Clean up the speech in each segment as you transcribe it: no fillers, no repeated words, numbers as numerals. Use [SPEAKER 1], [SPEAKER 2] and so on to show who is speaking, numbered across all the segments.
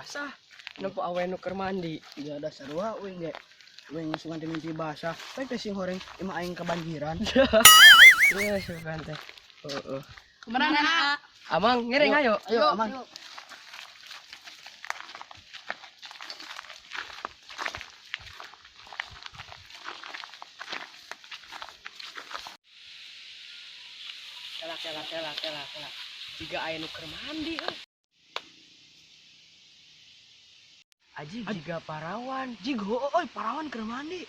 [SPEAKER 1] Basah. Nempo awewe nu keur mandi.
[SPEAKER 2] Iya, ada sarua uing ge. Uing sugan teh mimpi basah. Baik teh sing horeng imah aing kebanjiran.
[SPEAKER 1] Iya, sugan teh. Heeh.
[SPEAKER 3] Kemana?
[SPEAKER 1] Amang, ngiring ayo.
[SPEAKER 2] Ayo, aman.
[SPEAKER 1] Kela kela kela kela kela. Jiga aya nu keur mandi euy. Aji jiga parawan.
[SPEAKER 2] Jig heueuh euy, parawan keur mandi.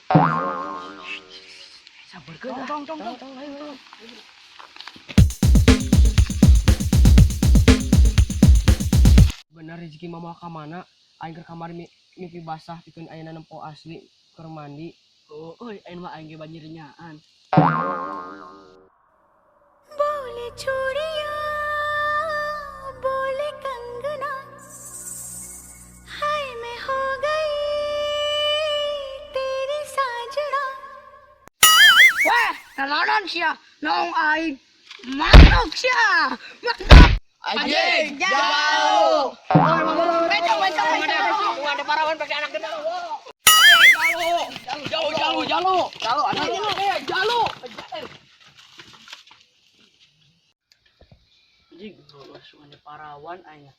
[SPEAKER 1] Sabar keun.
[SPEAKER 2] Tong tong tong tong.
[SPEAKER 1] Ayo, ayo. Bener rezeki mah moal ka mana? Aing keur kamari mimpi basah pikeun ayeuna nempo asli keur mandi.
[SPEAKER 2] Oh, euy, aing mah aing ge banjir nyaan.
[SPEAKER 4] बोले चूड़िया बोले कंगना हाय मैं हो गई तेरी साजना।
[SPEAKER 3] Wah, nanaon sia? Noong aing. Manok sia. Manok.
[SPEAKER 1] Anjing,
[SPEAKER 3] jauh. Bencong, bencong, bencong.
[SPEAKER 1] Ada parawan pakai anak gede. Jauh, jauh, jauh.
[SPEAKER 2] Kalau anak
[SPEAKER 1] Jalu.
[SPEAKER 2] jig heueuh sugan teh parawan aing.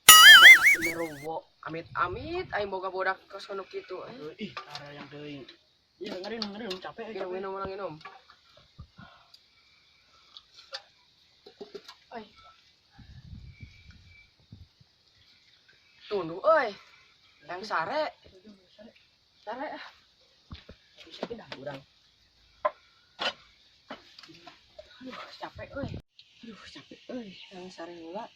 [SPEAKER 1] Genderuwo. Amit-amit aing boga bodak kos kono kitu.
[SPEAKER 2] Ih, tara yang teuing. Iya, ngeri ngeri capek
[SPEAKER 1] Minum, minum, orang minum. Ay. Tunduh euy. Yang sare. Sare ah.
[SPEAKER 2] Bisa pindah urang.
[SPEAKER 1] Aduh, capek euy. Aduh, capek euy. Yang sare heula.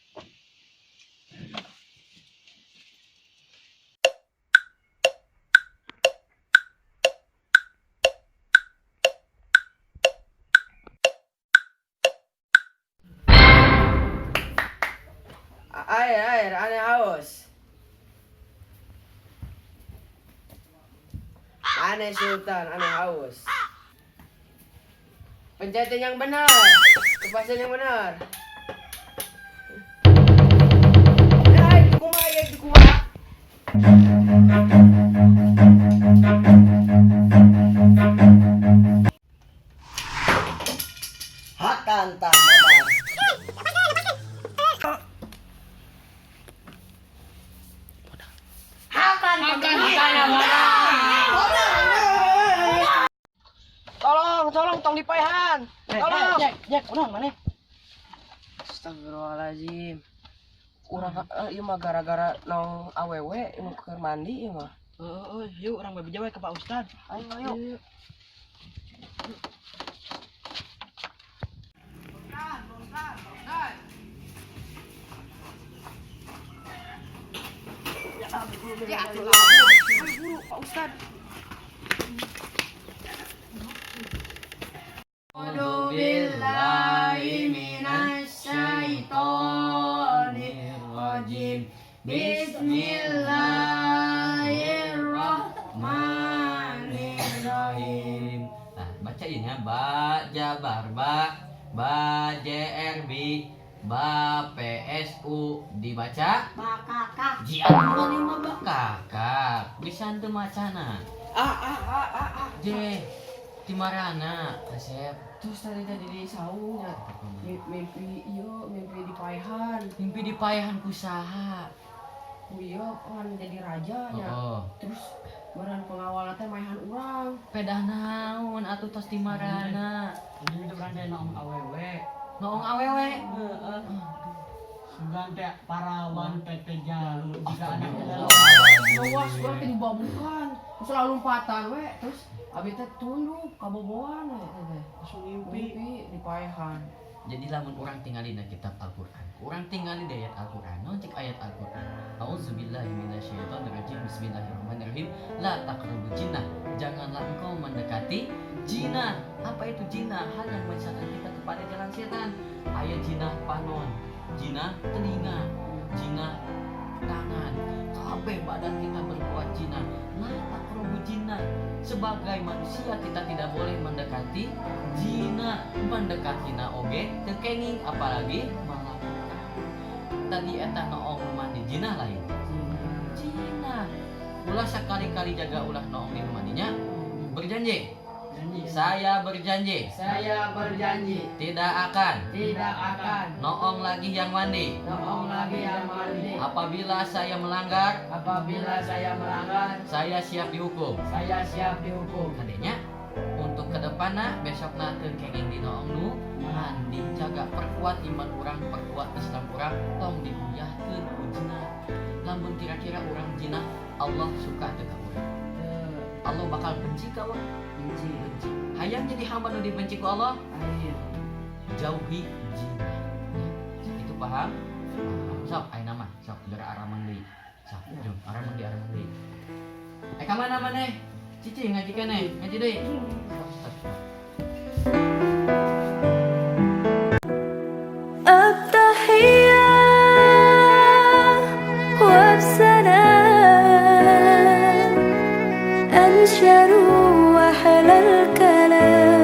[SPEAKER 1] Air, air, aneh haus. Aneh sultan, aneh haus. Pencetin yang benar. Kepastian yang benar. Hai, kumaha ya kumaha.
[SPEAKER 2] Hakan tah modar.
[SPEAKER 1] Tolong, tolong, tong dipaehan. Tolong.
[SPEAKER 2] Jack, Jack, kunaon maneh?
[SPEAKER 1] Astagfirullahaladzim. Urang ieu mah gara-gara nong awewe nu keur mandi ieu mah.
[SPEAKER 2] Heeh, yuk urang bebeja we ke Pak Ustad.
[SPEAKER 1] Ayo, ayo. Ya, guru, Pak Ustad.
[SPEAKER 3] A'udzubillahi minasyaitonirrajim. Bismillahirrahmanirrahim.
[SPEAKER 5] Nah, bacain ya. Ba jabar ba, ba JRB, ba PSU dibaca
[SPEAKER 3] Bakakak.
[SPEAKER 5] Jian mana mah bakakak. Bisa teu macana.
[SPEAKER 1] A A A A A.
[SPEAKER 5] J timarana kasep.
[SPEAKER 1] Terus tadi tadi di saungnya mimpi iyo mimpi di paehan.
[SPEAKER 5] Mimpi di paehan ku saha?
[SPEAKER 1] Ku ieu kan jadi raja nya.
[SPEAKER 5] Oh,
[SPEAKER 1] Terus meureun pengawal teh maehan urang.
[SPEAKER 5] Pedah naon atuh tos timarana?
[SPEAKER 2] Ini tuh kan teh noong awewe.
[SPEAKER 5] Noong awewe.
[SPEAKER 2] Heeh. Sugan teh parawan PT Jalu jika anak
[SPEAKER 1] Awas urang teh dibabukan. Terus lalu lompatan we terus abi teh tunduk kaboboan we teh.
[SPEAKER 2] Langsung mimpi.
[SPEAKER 1] Mimpi di paehan.
[SPEAKER 5] Jadi lamun urang tingali na kitab Al-Qur'an. Urang tingali di ayat Al-Qur'an. Naon cek ayat Al-Qur'an? Auzubillahi minasyaitonirrajim. Bismillahirrahmanirrahim. La taqrabu jinnah. Janganlah engkau mendekati jinah. Apa itu jinah? Hal yang menyesatkan kita kepada jalan setan. Aya jinah panon, jinah telinga, jinah tangan. Kabeh badan kita berbuat jinah. La taqrabu jinnah. Sebagai manusia kita tidak boleh mendekati zina, mendekati na oge teu kenging apalagi melakukan. Tadi eta noong mandi jinah lain. Jinah. Ulah sekali-kali jaga ulah noong di mandinya. Berjanji.
[SPEAKER 1] Janji.
[SPEAKER 5] Saya berjanji
[SPEAKER 1] Saya berjanji
[SPEAKER 5] tidak akan
[SPEAKER 1] tidak akan
[SPEAKER 5] noong lagi yang mandi.
[SPEAKER 1] noong lagi yang mandi.
[SPEAKER 5] Apabila saya melanggar,
[SPEAKER 1] Apabila saya melanggar,
[SPEAKER 5] saya siap dihukum.
[SPEAKER 1] saya siap dihukum.
[SPEAKER 5] Kade nya untuk kedepanna besok na teu kenging di noong nu mandi, jaga perkuat iman urang, perkuat Islam urang, tong diuyahkeun ku zina. Lamun kira-kira urang zina, Allah suka teu ka urang? Allah bakal benci ka urang.
[SPEAKER 1] Benci.
[SPEAKER 5] Benci. Hayang jadi hamba nu dibenci ku Allah?
[SPEAKER 1] Akhir.
[SPEAKER 5] Jauhi zina ya. Itu paham? Paham. Sok ayeuna mah sok geura arameng deui. Sok jom arameng deui, arameng deui. Eh, ka mana maneh? Cici ngaji keneh, ngaji deui. Sok, sok, sok.
[SPEAKER 4] التحية وبسلام أنشروا أحلى الكلام.